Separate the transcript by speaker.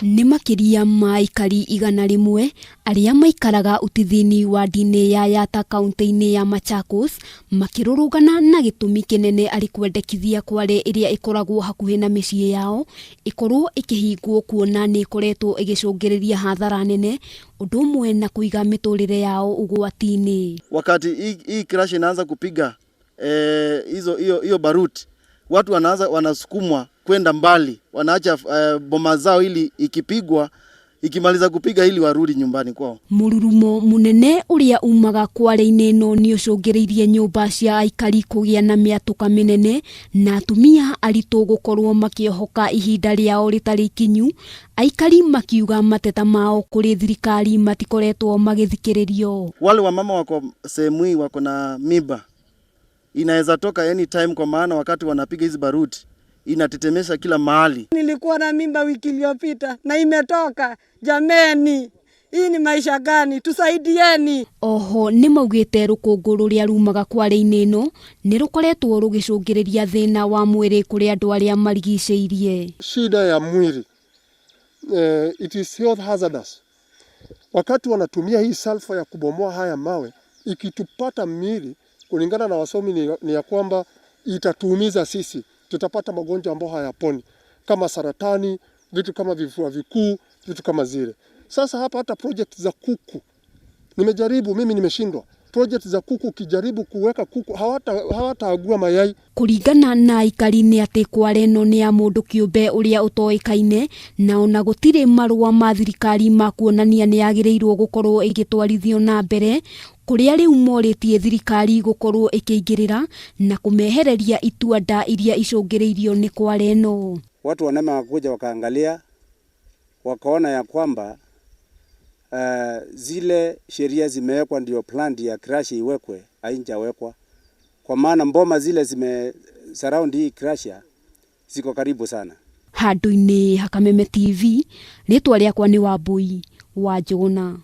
Speaker 1: Nĩ makĩria ma aikari 100 arĩa maikaraga Utithini wadi-inĩ ya Yatta kaunti-inĩ ya Machakos makĩrũrũngana na gĩtũmi kĩnene arĩ kwendekithia kware ĩrĩa ĩkoragwo hakuhĩ na mĩciĩ yao ĩkorwo ĩkĩhingwo kuona nĩ ĩkoretwo ĩgĩcũngĩrĩria hathara nene ũndũ ũmwe na kũiga mĩtũrĩre yao ũgwati-inĩ.
Speaker 2: Wakati hii crusher inaanza kupiga hizo hiyo hiyo baruti, watu wanaanza wanasukumwa kwenda mbali, wanaacha boma zao ili ikipigwa ikimaliza kupiga ili warudi nyumbani kwao.
Speaker 1: Mũrurumo mũnene ũrĩa umaga kware-inĩ ĩno nĩ ũcũngĩrĩirie nyũmba cia aikari kũgĩa na mĩatũka mĩnene na atumia aritũ gũkorwo makĩohoka ihinda rĩao rĩtarĩ ikinyu, aikari makiuga mateta mao kũrĩ thirikari matikoretwo magĩthikĩrĩrio.
Speaker 2: Wale wamama wako sehemu hii wako na mimba inaweza toka anytime, kwa maana wakati wanapiga hizi baruti inatetemesha kila mahali.
Speaker 3: Nilikuwa na mimba wiki iliyopita na imetoka. Jameni, hii ni maisha gani? Tusaidieni.
Speaker 1: Oho nĩ maugĩte rũkũngũ rũrĩa rumaga kware-inĩ ĩno nĩ rũkoretwo rũgĩcũngĩrĩria thĩna wa mwĩrĩ kũrĩ andũ arĩa marigicĩirie.
Speaker 4: Shida ya mwili it is health hazardous. Wakati wanatumia hii sulfur ya kubomoa haya mawe, ikitupata miili, kulingana na wasomi ni ya kwamba itatuumiza sisi, tutapata magonjwa ambayo hayaponi kama saratani, vitu kama vifua vikuu, vitu kama zile. Sasa hapa hata project za kuku nimejaribu mimi, nimeshindwa. Project za kuku, ukijaribu kuweka kuku hawataagua mayai.
Speaker 1: Kũringana na aikari nĩ atĩ kware ĩno nĩ ya mũndũ kĩũmbe ũrĩa ũtoĩkaine na ona gũtirĩ marũa ma thirikari ma kuonania nĩ yagĩrĩirwo gũkorwo ĩgĩtwarithio na mbere, kũrĩa rĩu morĩtie thirikari gũkorwo ĩkĩingĩrĩra na kũmehereria itua-nda iria icũngĩrĩirio nĩ kware ĩno.
Speaker 5: Watu wa NEMA wakuja wakaangalia wakaona ya kwamba zile sheria zimewekwa ndio plant ya crusher iwekwe, haijawekwa, kwa maana mboma zile zime surround hii crusher ziko karibu sana.
Speaker 1: Handũ-inĩ ha Kameme TV, rĩtwa rĩakwa nĩ Wambui wa Njũgũna.